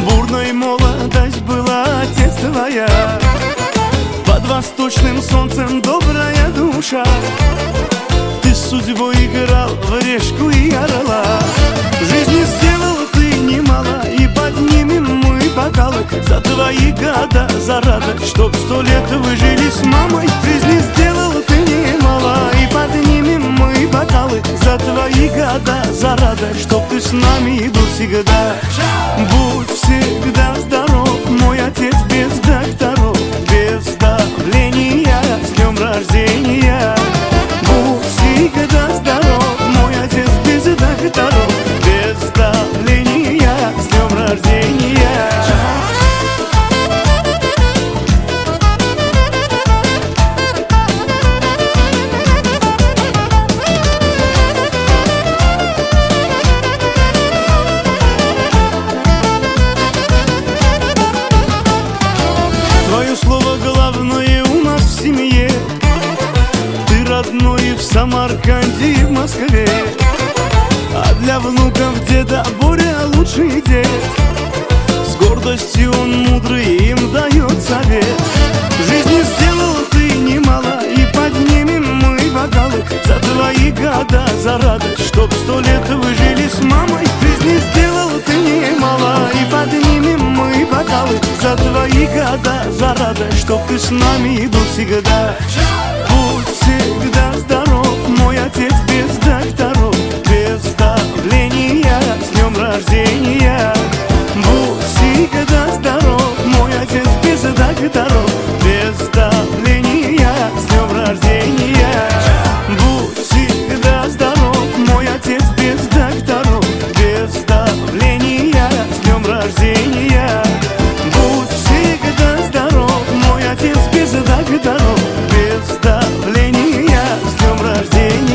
Бурной молодость была, отец твоя. Под восточным солнцем добрая душа. Ты с судьбой играл в решку и орла. Жизни сделал ты немало, и поднимем мы бокалы за твои года, за радость, чтоб 100 лет вы жили с мамой. Жизни сделал ты немало, и поднимем мы бокалы за твои года, за радость, чтоб ты с нами был всегда. Будь всегда здоров, мой отец без докторов, без давления, с днем рождения. Будь всегда здоров, мой отец без докторов, без давления, с днем рождения. Твое слово главное у нас в семье. Ты родной и в Самарканде, и в Москве. А для внуков деда Боря лучший дед. С гордостью он мудрый им дает совет. Жизни сделал ты немало, и поднимем мы бокалы за твои года, за радость, чтоб 100 лет вы жили с мамой. Жизни сделал ты немало, и поднимем мы бокалы за твои года, за радость, чтоб ты с нами был всегда. Будь всегда здоров, мой отец без докторов, без давления, с днем рождения. Будь всегда здоров, мой отец без докторов, без давления, с днем рождения. Будь всегда здоров, мой отец без докторов, без давления, с днем рождения. Будь всегда здоров, мой отец без докторов, без давления, с днем рождения.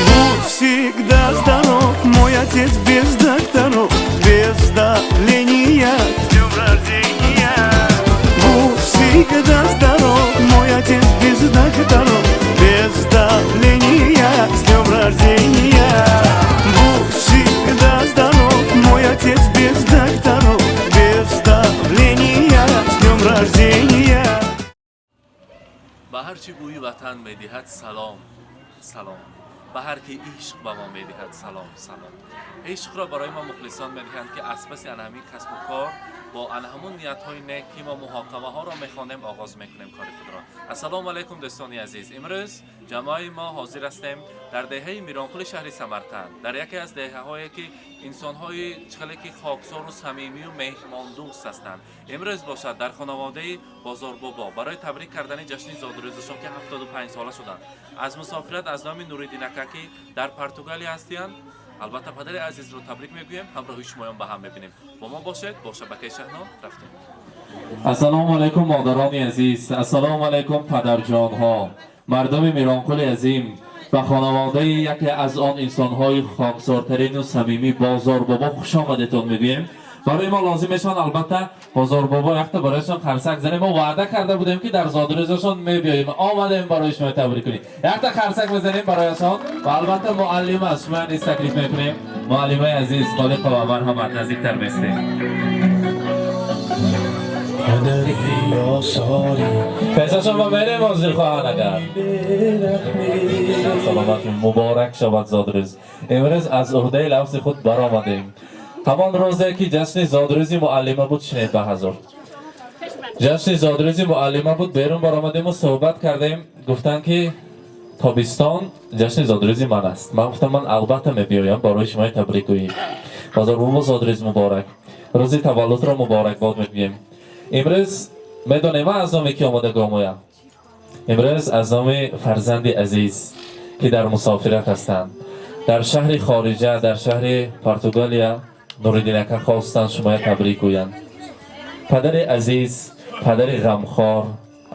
Будь всегда здоров, мой отец без докторов, без давления, с днем рождения. Будь всегда здоров, мой отец без докторов, без давления, с днем рождения. Будь всегда здоров, мой отец без докторов, без давления, с днем рождения. Ба ҳар чӣ бӯи ватан медиҳад, салом, салом. Ба ҳар ки ишқ ба мо медиҳад, салом, салом. Ишқро барои мо мухлисон медиҳанд, ки аз паси ана ҳамин касбу кор бо ана ҳамун ниятҳои нек, ки мо муҳокамаҳоро мехонем, оғоз мекунем кори худро. Ассалому алайкум, дӯстони азиз. Имрӯз ҷамоаи мо ҳозир ҳастем дар деҳаи Миронқули шаҳри Самарқанд, дар яке аз деҳаҳое, ки инсонҳои хеле ки хоксору самимию меҳмондӯст ҳастанд. Имрӯз бошад дар хонаводаи Бозорбобо барои табрик кардани ҷашни зодрӯзашон, ки 75 сола шуданд аз мусофират, аз номи Нуриддин ака, ки дар Португалия ҳастиянд. Албатта, падари азизро табрик мегӯем. Ҳамроҳи шумоён ба ҳам мебинем. Бо мо бошед, бо шабакаи Шаҳно рафтем. Ассалому алайкум, модарони азиз, ассалому алайкум, падарҷонҳо, мардуми Миронқули азим. Ба хонаводаи яке аз он инсонҳои хоксортарину самимӣ Бозорбобо хушомадетон мегӯем. Барои мо лозим мешаванд, албатта, Бозорбобо якта барояшон қарсак занем. Мо ваъда карда будем, ки дар зодрӯзашон мебиёем. Омадем барои шумо табрик кунем. Якта қарсак мезанем барояшон ва албатта муаллима, шумо низ таклиф мекунем. Муаллимаи азиз Холиқова, марҳамат, наздиктар местем. Падари осори Пешашон ма мерем ҳозир хоҳанд агар. Саломат, муборак шавад зодрӯз. Имрӯз аз уҳдаи лафзи худ баромадем. Ҳамон рӯзе, ки ҷашни зодрӯзи муаллима буд, шинед ба ҳазур. Ҷашни зодрӯзи муаллима буд, берун баромадему суҳбат кардем. Гуфтанд, ки тобистон ҷашни зодрӯзи ман аст. Ман гуфтам, ман албатта мебиёям барои шумои табрикгӯӣ. Бозорбобо, зодрӯз муборак. Рӯзи таваллудро муборакбод мегӯем. Имрӯз медонем, ман аз номи ки омада гомоям? Имрӯз аз номи фарзанди азиз. Ки дар мусофират ҳастанд дар шаҳри хориҷа, дар шаҳри Португалия. Нуриддин ака хостанд шумоя табрик гӯянд. Падари азиз, падари ғамхор,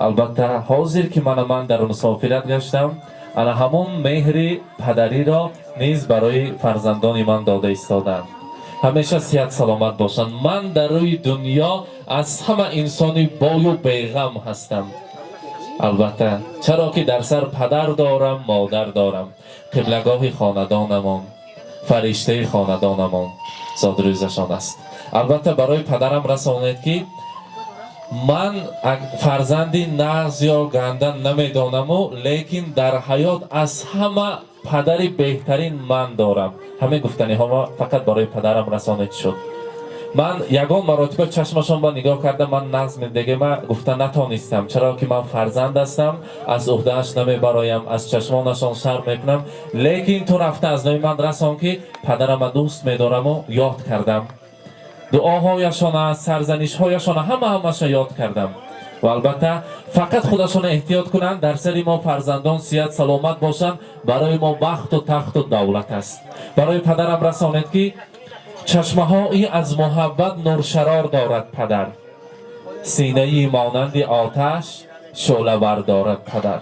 албатта, ҳозир ки мана ман дар мусофират гаштам, ана ҳамон меҳри падариро низ барои фарзандони ман дода истоданд. Ҳамеша сиҳат саломат бошанд. Ман дар рӯи дунё аз ҳама инсони бою беғам ҳастам, албатта, чаро ки дар сар падар дорам, модар дорам. Қиблагоҳи хонадонамон, фариштаи хонадонамон зодрӯзашон аст. Албатта, барои падарам расонед, ки ман фарзанди нағз ё ганда намедонаму, лекин дар ҳаёт аз ҳама падари беҳтарин ман дорам. Ҳамин гуфтаниҳома фақат барои падарам расонед. Шуд, ман ягон маротиба чашмашон ба нигоҳ карда ман нағз мендегема гуфта натонистам, чаро ки ман фарзанд ҳастам, аз уҳдааш намебароям, аз чашмонашон шарм мекунам. Лекин ту рафта аз номи ман расон, ки падарама дӯст медораму ёд кардам, дуоҳояшона, сарзанишҳояшона, ҳама ҳамаша ёд кардам. Ва албатта, фақат худашона эҳтиёт кунанд, дар сари мо фарзандон сиҳат саломат бошанд, барои мо бахту тахту давлат аст. Барои падарам расонед, ки чашмаҳои аз муҳаббат нуршарор дорад падар, синаи монанди оташ шӯълавар дорад падар.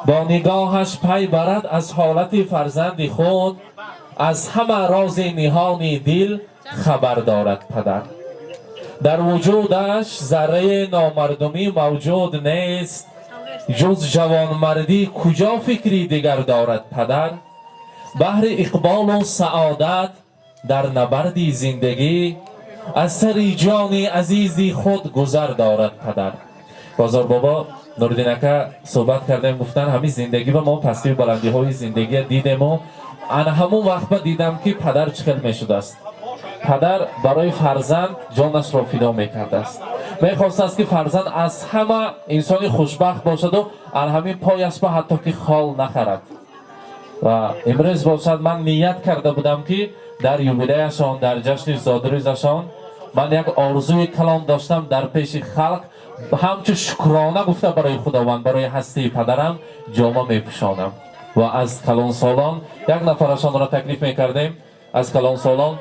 Бо нигоҳаш пай барад аз ҳолати фарзанди худ, аз ҳама рози ниҳони дил хабар дорад падар. Дар вуҷудаш зарраи номардумӣ мавҷуд нест, ҷуз ҷавонмардӣ куҷо фикри дигар дорад падар. Баҳри иқболу саодат дар набарди зиндагӣ аз сари ҷони азизи худ гузар дорад падар. Бозор бобо, Нуриддин ака, суҳбат кардем, гуфтан ҳамин зиндагӣ ба мо пастию баландиҳои зиндагия дидему, ана ҳамон вақт ба дидам, ки падар чӣ хел мешудааст. Падар барои фарзанд ҷонашро фидо мекардааст, мехостааст, ки фарзанд аз ҳама инсони хушбахт бошаду ан ҳамин пояш ба ҳатто ки хол нахарад. Ва имрӯз бошад, ман ният карда будам, ки дар юбилеяшон, дар ҷашни зодрӯзашон ман як орзуи калон доштам: дар пеши халқ ҳамчун шукрона гуфта барои Худованд, барои ҳастии падарам ҷома мепӯшонам. Ва аз калонсолон як нафарашонро таклиф мекардем. Аз калонсолон,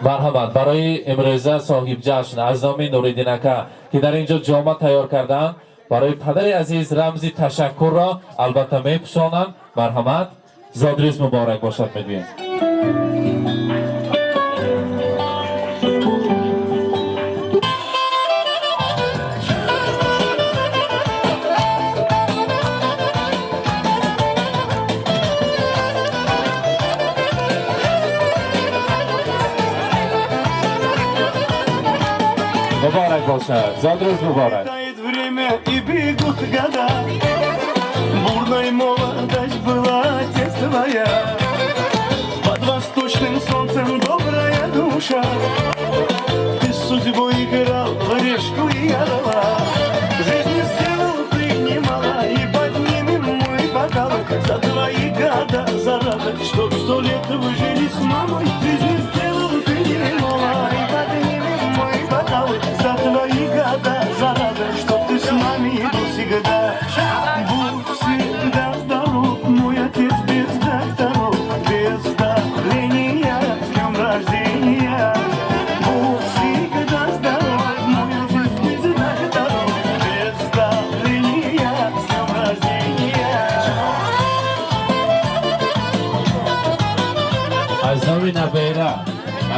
марҳамат, барои имрӯза соҳибҷашн аз номи Нуриддин ака, ки дар ин ҷо ҷома тайёр кардаанд, барои падари азиз рамзи ташаккурро албатта мепӯшонанд. Марҳамат, зодрӯз муборак бошад мегӯем. Муборак бошад, зодрӯз муборак. Летает время и бегут года. Бурной молодость была, отец, твоя. Под восточным солнцем добрая душа. Ты с судьбой играл в решку и орла. Жизнь сделал ты немало. И поднимем мы бокалы за твои года, за радость, чтоб 100 лет вы жили с мамой. Жизнь сделал ты немало. И поднимем мы бокалы за твои года, за радость, чтоб ты с нами был всегда. Будь всегда здоров, мой отец, без докторов, без давления, с днем рождения. Будь всегда здоров, мой отец, без докторов, без давления, с днем рождения. Аз номи набера,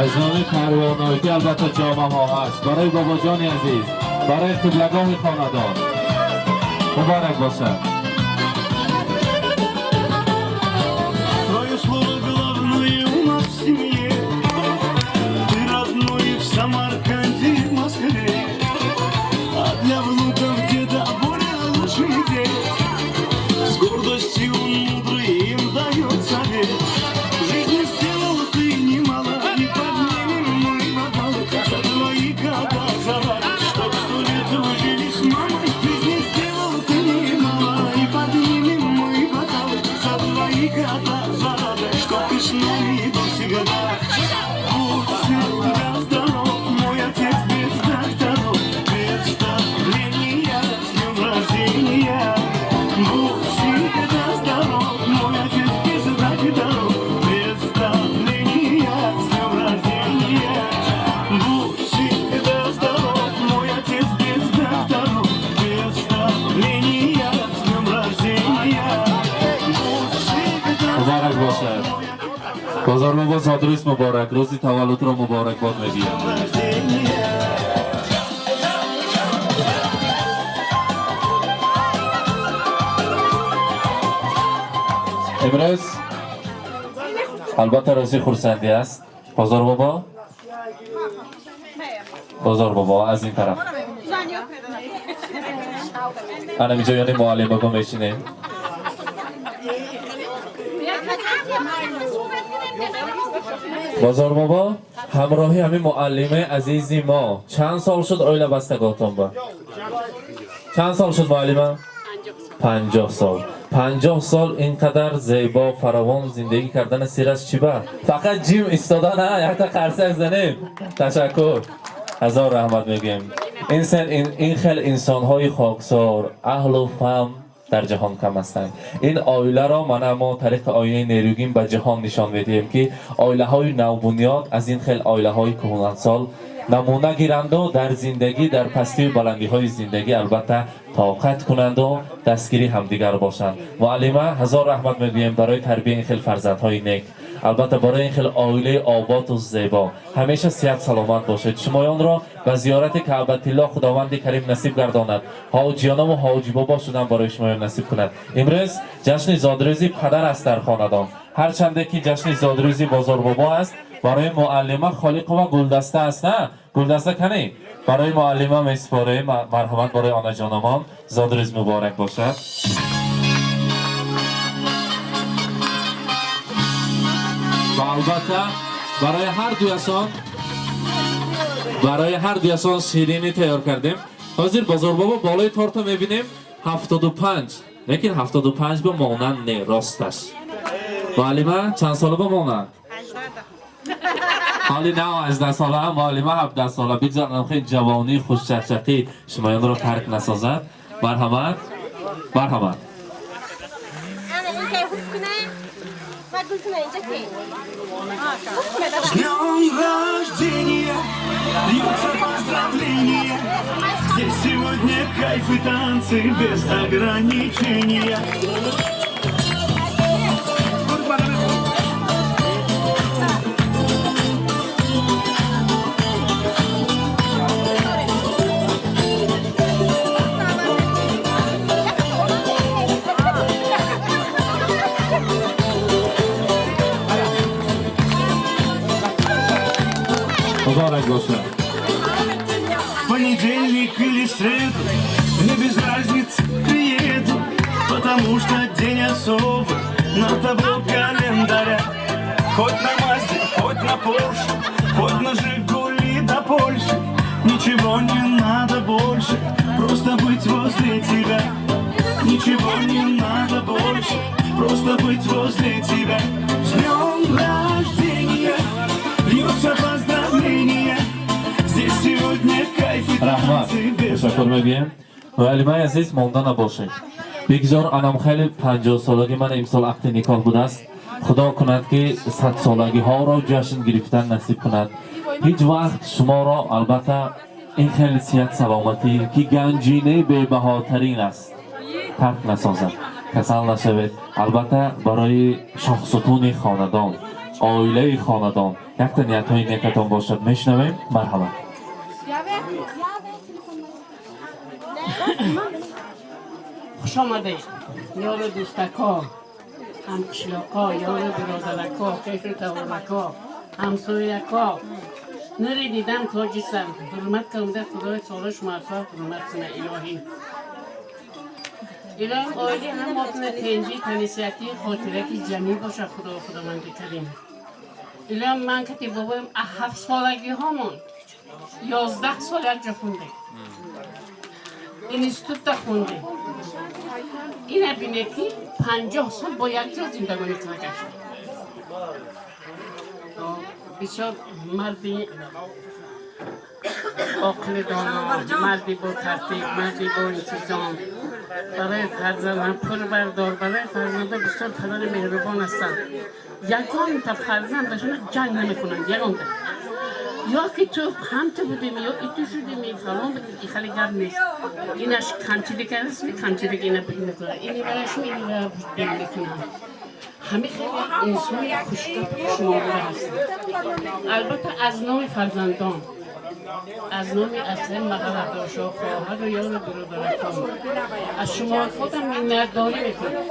аз номи Парвоноӣ, албатта, ҷомаҳо ҳаст барои бобоҷони азиз, барои қиблагоҳи хонадон. Муборак бошад. Твое слово главное у нас в семье. Ты родной и в Самарканде, и в Москве. А для внуков деда Боря лучший дед. С гордостью он мудрый им дает совет. В жизни сделал ты немало. И поднимем мы бокалы за твои года, за радость, чтоб 100 лет вы жили с мамой. В жизни сделал ты немало. И поднимем мы бокалы за твои года, за радость, чтоб ты с нами был всегда. Будь всегда здоров, мой отец, без докторов, без давления, с днем рождения. Будь всегда Бошад. Бозор бобо, зодрӯз муборак, рӯзи таваллудро муборакбод мегӯям. Рождения. Имрӯз албатта рӯзи хурсандӣ аст. Бозор бобо, Бозор бобо, аз ин тараф ана инҷо ёни муаллим бобо мешинем. Бозор бобо, ҳамроҳи ҳамин муаллимаи азизи мо чанд сол шуд оила бастагоҳтон ба? Чанд сол шуд, муаллима? 50 сол. 50 сол ин қадар зебо, фаровон зиндагӣ кардана сираш чӣ ба? Фақат ҷим истода на, якта қарсак занем. Ташаккур, ҳазор раҳмат мегӯем. Ин хел инсонҳои хоксор, аҳлу фаҳм дар ҷаҳон кам ҳастанд. Ин оиларо мана мо тариқи оинаи нерӯгин ба ҷаҳон нишон медиҳем, ки оилаҳои навбунёд аз ин хел оилаҳои кӯҳансол намуна гиранду дар зиндагӣ, дар пастию баландиҳои зиндагӣ албатта тоқат кунанду дастгири ҳамдигар бошанд. Муаллима, ҳазор раҳмат мегӯем барои тарбияи ин хел фарзандҳои нек, албатта барои ин хел оилаи оботу зебо. Ҳамеша сиҳат саломат бошед. Шумоёнро ба зиёрати Каъбатилло Худованди Карим насиб гардонад, ҳоҷиёнаву ҳоҷибобо шудан барои шумоён насиб кунад. Имрӯз ҷашни зодрӯзи падар аст дар хонадон. Ҳарчанде ки ҷашни зодрӯзи Бозорбобо аст, барои муаллима Холиқова гулдаста аст. На, гулдаста канӣ, барои муаллима месупорем. Марҳамат, барои онаҷономон. Зодрӯз муборак бошад. Ва албатта барои ҳар дуяшон ширинӣ тайёр кардем. Ҳозир Бозорбобо болои торта мебинем 75, лекин 75 ба монанд не. Росташ, муаллима чанд сола ба монанд? Ҳоли нав 18 сола, муаллима 17 сола. Бигзор хеле ҷавонии хушчақчақӣ шумоёнро тарк насозад. Марҳамат, марҳамат. Ana ilkay hukne va gulkuna injaki. С днем рождения! Льются поздравления. Здесь сегодня кайф и танцы без ограничения. Муборак бошад. В понедельник или среду, мне без разницы, приеду, потому что день особый на табло календаря. Хоть на Мазде, хоть на Порше, хоть на Жигули до Польши. Ничего не надо больше, просто быть возле тебя. Ничего не надо больше, просто быть возле тебя. С днем рождения! Льются поздравления. Здесь сегодня кайф и Раҳмат. танцы без Ташаккур мегӯем. Муаллимаи азиз, монда набошед. Бигзор анам хеле 50-солагӣ ман имсол ақди никоҳ будааст, Худо кунад, ки садсолагиҳоро ҷашн гирифтан насиб кунад. Ҳеҷ вақт шуморо албатта ин хеле сиҳат саломатӣ, ки ганҷинаи бебаҳотарин аст, тарк насозад. Касал нашавед. Албатта барои шоҳсутуни хонадон, оилаи хонадон якта ниятҳои некатон бошад, мешунавем. Марҳамат. Хуш омадед, ёру дӯстако, ҳамқишлоқо, ёру биродарако, хешу таборако, ҳамсояко. Нури дидам тоҷисам, ҳурмат кунда, Худои таоло шуморо ҳурмат куна, илоҳӣ. Илоҳим, оили ҳамотуна тенҷӣ, танисиятӣ, хотираки ҷамил боша, Худо, Худованди Карим. Илоҳим, ман кати бобоям 7 солагиҳомон 11 сол якҷо хундем, институтта хундем. Ина бине, ки 50 сол бо якҷо зиндагонӣ карда шуд. Бисёр марди оқили доно, марди бо тартиб, марди бо интизом, барои фарзандам пурбардор, барои фарзанда бисёр падари меҳрубон ҳастанд. Ягонта фарзандашона ҷанг намекунанд, ягонта. Ё ки ту ҳамту будем, ё иту шудем, фалон будем, и хеле гап нест. Инаш камчилик аст, камчилик ина мекунад, ини барашм, ини мекунад. Ҳамин хеле инсони хушгап, хушмуомила ҳастанд. Албатта, аз номи фарзандон, аз номи асли маҳалладошо, хоҳару ёру бародаракон аз шумо худам миннатдорӣ мекунам.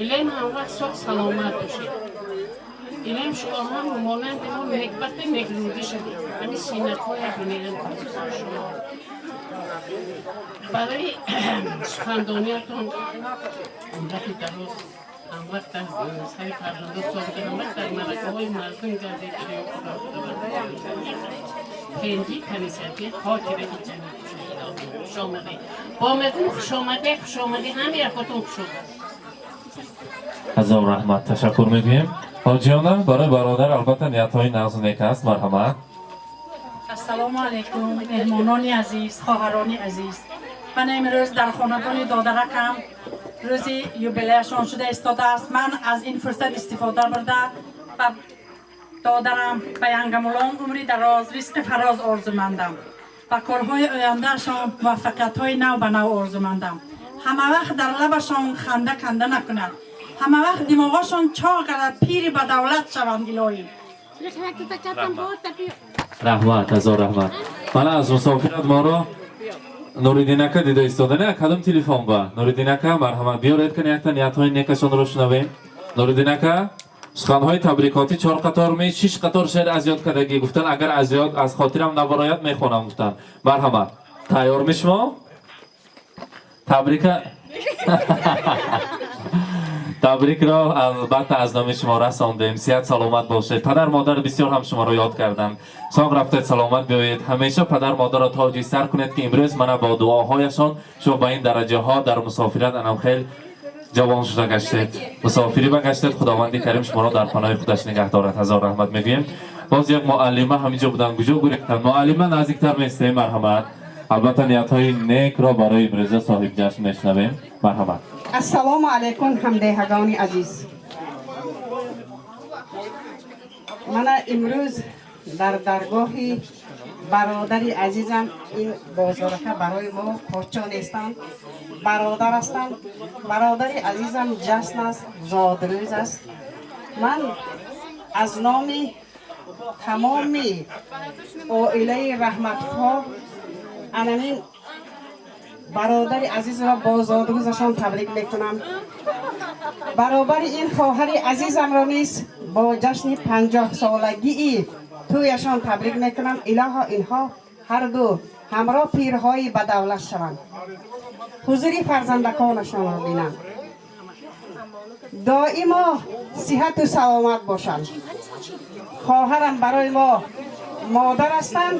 Илоҳим, ҳамвақт соғ саломат бошед. Илоҳим, шумо ҳам монанди мо некбахти некрӯзӣ шавед. Ҳамин синатҳоя бинем, хусусан шумо. Барои сухандониятон умрати дароз, ҳамвақт дар сари фарзандо соғда, ҳамвақт дар маъракаҳои мардум гардед. Илоҳим, Худо пенҷи канисати хотираи ҷамил. Хуш омадед, бо мегум хушомадед, хушомадед, ҳама якотон хуш омадед. Ҳазор раҳмат, ташаккур мегӯем. Ҳоҷиёна, барои бародар албатта ниятҳои нағзу нек аст, марҳамат. Ассалому алайкум, меҳмонони азиз, хоҳарони азиз. Ман имрӯз дар хонадони додаракам рӯзи юбилеяшон шуда истодааст. Ман аз ин фурсат истифода бурда, ба додарам, ба Янгамулон умри дароз, ризқи фароз орзумандам, ба корҳои ояндаашон муваффақиятҳои нав ба нав орзумандам. Ҳама вақт дар лабашон ханда канда накунад, ҳама вақт димоғошон чоқ гардад, пири ба давлат шаванд, илоҳӣ. Раҳмат, ҳазор раҳмат. Мана аз мусофират моро Нуриддин ака дида истода. Не, кадом телефон ба Нуриддин ака, марҳамат, биёред кани, якта ниятҳои некашонро шунавем. Нуриддин ака, суханҳои табрикотӣ чор қатор ми, шиш қатор шеър аз ёд кардагӣ гуфтан, агар аз ёд аз хотирам набарояд, мехонам гуфтан. Марҳамат, тайёр мешумо? Табрика, табрикро албатта аз номи шумо расондем. Сиҳат саломат бошед. Падар модар бисёр ҳам шуморо ёд карданд. Соғ рафтед, саломат биёед. Ҳамеша падар модарро тоҷи сар кунед, ки имрӯз мана бо дуоҳояшон шумо ба ин дараҷаҳо дар мусофират анам хел ҷавон шуда гаштед, мусофирӣ багаштед. Худованди карим шуморо дар паноҳи худаш нигаҳ дорад. Ҳазор раҳмат мегӯем. Боз як муаллима ҳаминҷо буданд, куҷо гурехтанд? Муаллима, наздиктар местем, марҳамат. Албатта, ниятҳои некро барои имрӯза соҳибҷашн мешунавем, марҳамат. Ассалому алайкум, ҳамдеҳагони азиз. Мана имрӯз дар даргоҳи бародари азизам, ин бозорака барои мо поччо нестанд, бародар ҳастанд. Бародари азизам ҷашн аст, зодрӯз аст. Ман аз номи тамоми оилаи раҳматҳо анамин бародари азизро бо зодрӯзашон табрик мекунам. Баробари ин хоҳари азизамро низ бо ҷашни 50-солагии тӯяшон табрик мекунам. Илоҳо, инҳо ҳарду ҳамроҳ пирҳои бадавлат шаванд, ҳузури фарзандаконашонро бинанд, доимо сиҳату саломат бошанд. Хоҳарам барои мо модар ҳастанд,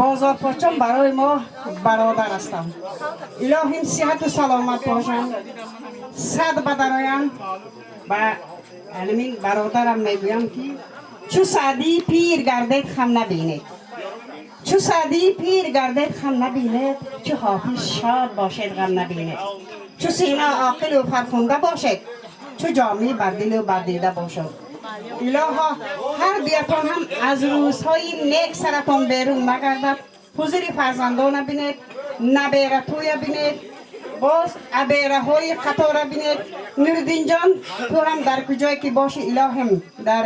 бозорпочон барои мо бародар ҳастанд. Илоҳим, сиҳату саломат бошанд, сад бадароянд. Ба ҳамин бародарам мегӯям, ки чу Саъдии пир гардед, хам набинед, чу Саъдии пир гардед, хам набинед, чу Ҳофиз шод бошед, ғам набинед, чу Сино оқилу фархунда бошед, чу Ҷомӣ бардилу бардида бошад. Илоҳо, ҳар дуятон ҳам аз рӯзҳои нек саратон берун нагардад. Ҳузури фарзандона бинед, набератӯя бинед, боз абераҳои қатора бинед. Нуриддинҷон, ту ҳам дар куҷое ки бошӣ, илоҳим, дар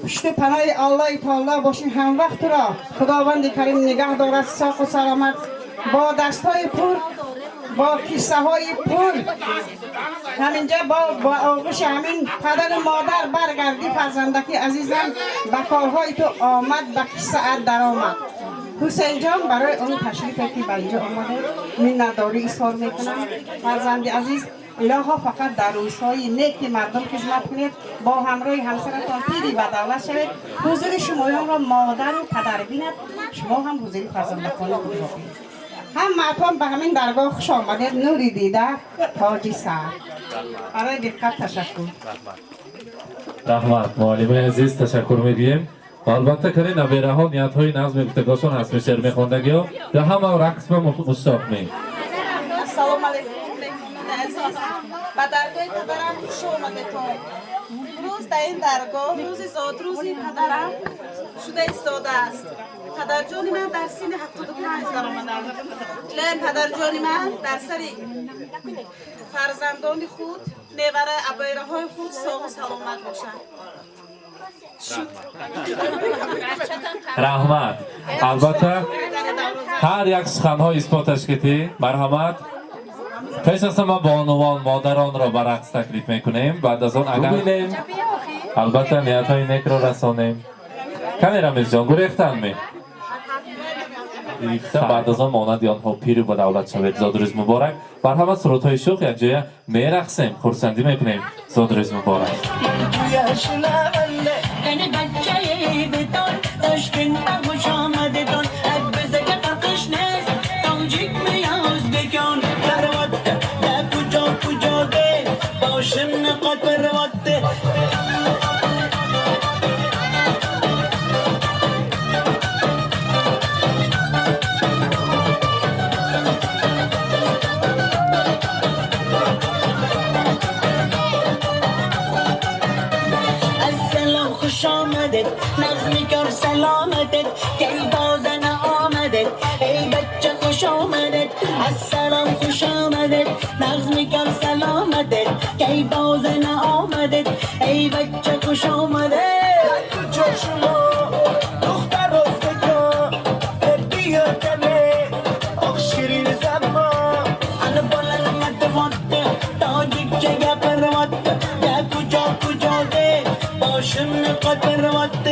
пушту паноҳи Аллоҳи таоло бошӣ. Ҳамвақт туро Худованди карим нигаҳ дорад, соқу саломат, бо дастҳои пур, бо киссаҳои пур ҳаминҷа бо оғӯши ҳамин падару модар баргардӣ. Фарзандаки азизам, ба корҳои ту омад, ба киссаат даромад. Ҳусейнҷон, барои он ташрифе ки ба инҷо омадед, миннатдорӣ изҳор мекунам. Фарзанди азиз, илоҳо, фақат дар рӯзҳои неки мардум хизмат кунед, бо ҳамроҳи ҳамсаратон пири ба давлат шавед, ҳузури шумоёнро модару падар бинад, шумо ҳам ҳузури фарзандакони худро бинед. Ҳамаатон ба ҳамин даргоҳ хуш омадед. Нури дида, тоҷи сар. Барои диққат ташаккур. Раҳмат, муаллимаи азиз, ташаккур мегӯем. Ва албатта, кани набераҳо ниятҳои нағз мегуфтагошон ҳаст, шеър мехондагиҳо ё ҳама рақс ба муштоқ ме? Ассалому алайкум, меҳмонони азиз, ба даргоҳи падарам хуш омадетон. Имрӯз дар ин даргоҳ рӯзи зодрӯзи падарам шуда истодааст. Падарҷони ман дар синни 75 даромаданд. Илоҳим, падарҷони ман дар сари фарзандони худ. Невара абайраҳои худ соғу саломат бошанд. Раҳмат. Албатта, ҳар як суханҳо исботаш китӣ. Марҳамат. Пеш аз ҳама бонувон, модаронро ба рақс таклиф мекунем. Баъд аз он агар бинем, албатта ниятҳои некро расонем. Каме Рамизҷон, гурехтан ме? Гирифта, баъд аз он монанди онҳо пиру ба давлат шавед. Зодрӯз муборак. Марҳамат, сурудҳои шӯх якҷоя мерақсем, хурсандӣ мекунем. Зодрӯз муборак. خوش آمدت نغز میکر سلامتت کی بازن آمدت ای بچه خوش آمدت السلام خوش آمدت نغز میکر سلامتت کی بازن آمدت ای بچه خوش آمدت. کجا شما دختر ازبکا بیا کنه آخ شیرین زما. انا بالا مت تاجیک گپر یا کجا کجا ده باشم قطر وات.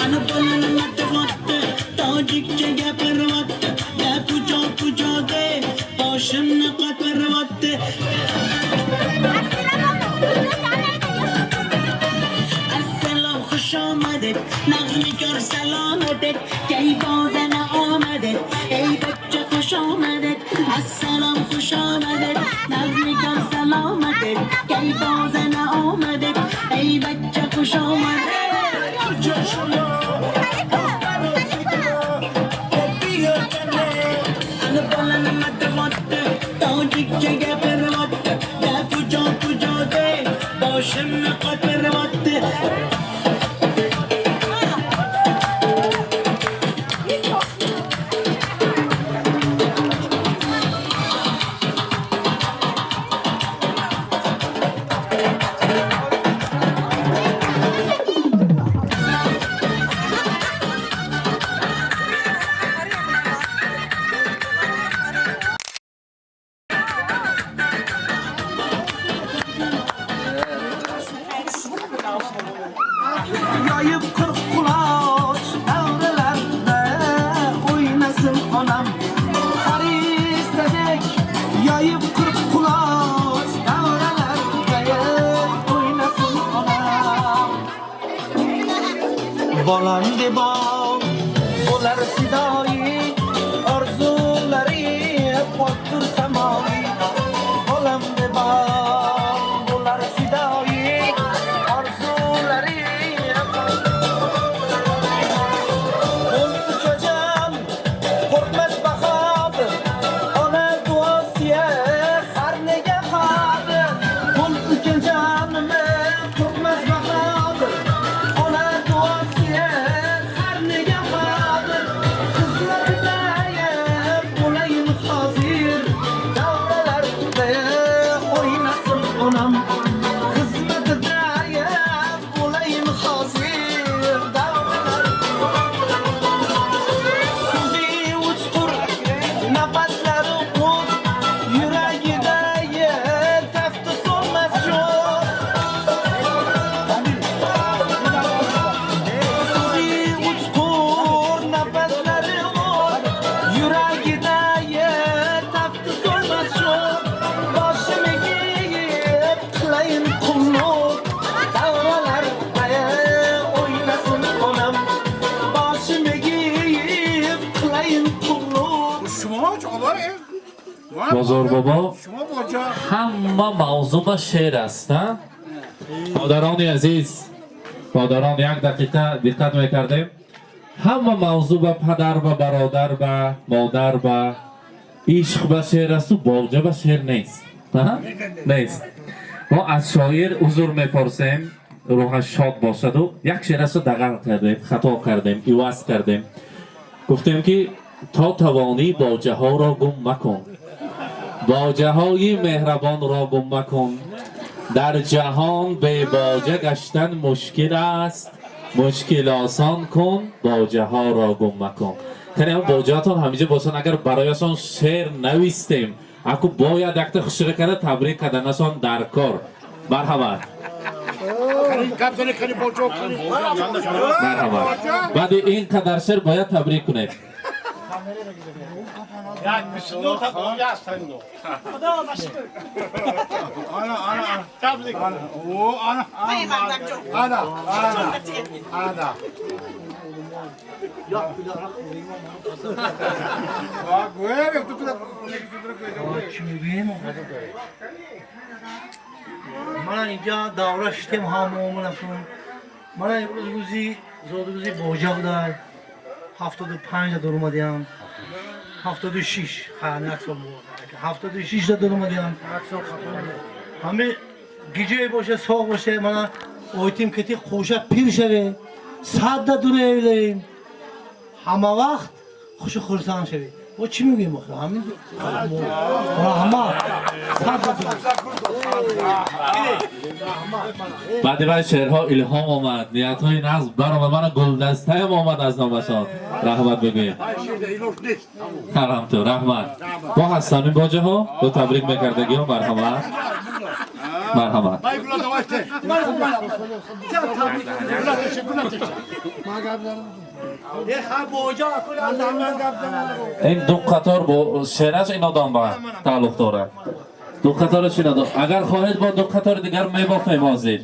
Ana bolani matyapti, tojikcha gapiryapti, da kujo kujoda boshimni qotiryapti. Assalom, xush omaded, nag'mikor salomated, kayvozana omaded, ey bachcha xush omaded. Assalom, xush omaded, nag'mikor salomated, kayvozana omaded, ey bachcha xush omaded. Ana bolani matyapti, tojikcha gapiryapti, da kujo kujoda boshimni qotiryapti. Yoyib 40 quloch davralarda o'ynasin onam, farishtadek yoyib 40 quloch davralarda o'ynasin onam. Bolam debon bo'lar fidoyi, orzulari poktur samoyi. Bolam debon bo'lar fidoyi, orzulari. Qo'l ukajon qo'rqmas bahodir, ona duosiya har nega qodir. Qo'l ukajonim qo'rqmas bahodir, ona duosiya har nega qodir. Xizmatida bo'layin hozir, davralarda o'ynasin onam. Xizmatida bo'layin hozir, davralarda. So'zi uchqur, nafaslari o't, yuragida tafti so'nmas cho'g'. So'zi uchqur, nafaslari o't, yuragida tafti so'nmas cho'g'. Boshim egib qilayin qulluq, davralarda o'ynasin onam. Boshim egib qilayin qulluq. Бозор бобо, ҳама мавзӯъ ба шеър аст, а? Модарони азиз, модарон, як дақиқа диққат мекардем. Ҳама мавзӯъ ба падар, ба бародар, ба модар, ба ишқ ба шеър асту боғҷа ба шеър нест. А? Нест. Мо аз шоир узр мепурсем, рӯҳаш шод бошаду як шеърашро дағал кардем, хато кардем, иваз кардем. Гуфтем ки то тавонӣ боҷаҳоро гум макун, боҷаҳои меҳрабонро гум макун. Дар ҷаҳон бебоҷа гаштан мушкил аст, мушкил осон кун, боҷаҳоро гум макун. Кани ҳам боҷаҳатон ҳамиҷа бошанд, агар барояшон шеър навистем, аку бояд якта хушра карда табрик карданашон дар кор. Марҳамат, марҳамат. Баъди ин қадар шеър бояд табрик кунед. Эй, мардакҷон. Чӣ мегӯем? Мана инҷа давра шитем, ҳамаомонакун. Мана имрӯз рӯзи зодрӯзи боҷа будай. 75 дар омадиам. 76, ҳа, як сол, 76 дар омадиам. Ҳаме гиҷае боше, соғ боше, мана ойтим кити қӯша пир шаве, 100 да дурейлем. Ҳама вақт хушу хурсанд шавед. Мо чӣ мегӯем охир? Ҳамин, раҳмат. 100 да дуре. Баъди вай шеърҳо илҳом омад, ниятҳои нағз баромад, мана гулдастаям омад аз номашон. Раҳмат бигӯем. Ҳарамту, раҳмат. Бо ҳастам ин боҷаҳо, бо табрик мекардагиҳо, марҳамат. Марҳамат. Ин ду қатор бо шеъраш ин одам ба тааллуқ дорад. Ду қатораш ин одам. Агар хоҳед, бо ду қатори дигар мебофем ҳозир.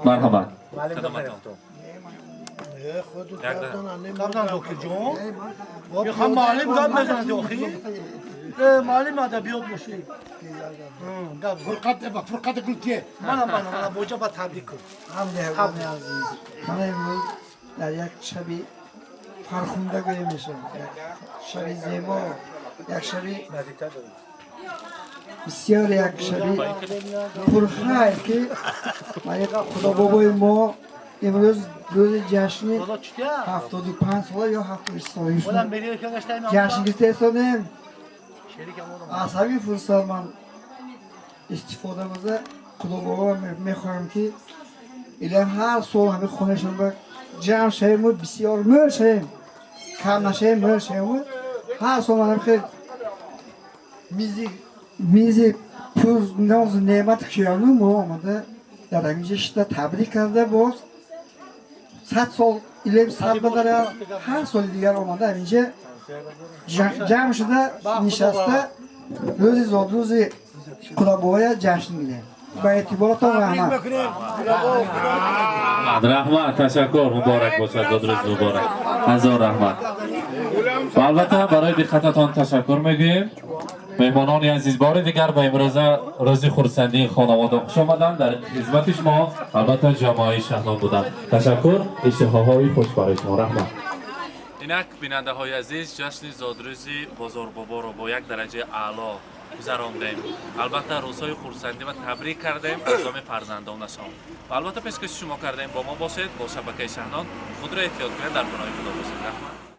Марҳамат. Гапзан, Зокирҷон. Мехоҳам муаллим гап мезанад охи. Муаллим адабиёт бошӣ. Гап. Фурқат, Фурқат гултие. Мана, мана, мана, боҷа ба табрик кун. Ҳамдиҳагони азиз, мана имрӯз дар як шаби фархунда гӯя мешавад, як шаби зебо, як шаби бисёр, як шаби пурхайр, ки Худобобои мо имрӯз рӯзи ҷашни 75 сола ё 76 солагишон ҷашн гирифта истодем. Аз ҳамин фурсат ман истифода бурда, Худобобо мехоҳам, ки илоҳим ҳар сол ҳамин хонашон ба ҷамъ шавему бисёр мӯл шавем, кам нашавем, мӯл шавему ҳар сол ман хел мизи пур нозу неъмат кушояну мо омада дар ҳаминҷа шида табрик карда, боз 100 сол илем сар бадара, ҳар соли дигар омада ҳаминҷа ҷамъ шуда нишаста рӯзи зодрӯзи Худобобоя ҷашн гирем. Ба эътиборатон раҳмат. Раҳмат, ташаккур. Муборак бошад, зодрӯз муборак, ҳазор раҳмат. Ва албатта, барои диққататон ташаккур мегӯем. Меҳмонони азиз, бори дигар ба имрӯза рӯзи хурсандии хонавода хуш омаданд. Дар хизмати шумо албатта ҷамоаи Шаҳнон буданд. Ташаккур, иштиҳоҳои хуш барои шумо, раҳмат. Инак, бинандаҳои азиз, ҷашни зодрӯзи Бозорбоборо бо як дараҷаи аъло гузарондем. Албатта, рӯзҳои хурсандӣ ва табрик кардем аз номи фарзандонашон ва албатта пешкаши шумо кардем. Бо мо бошед, бо шабакаи Шаҳнон. Худро эҳтиёт кунед, дар паноҳи Худо бошед, раҳмат.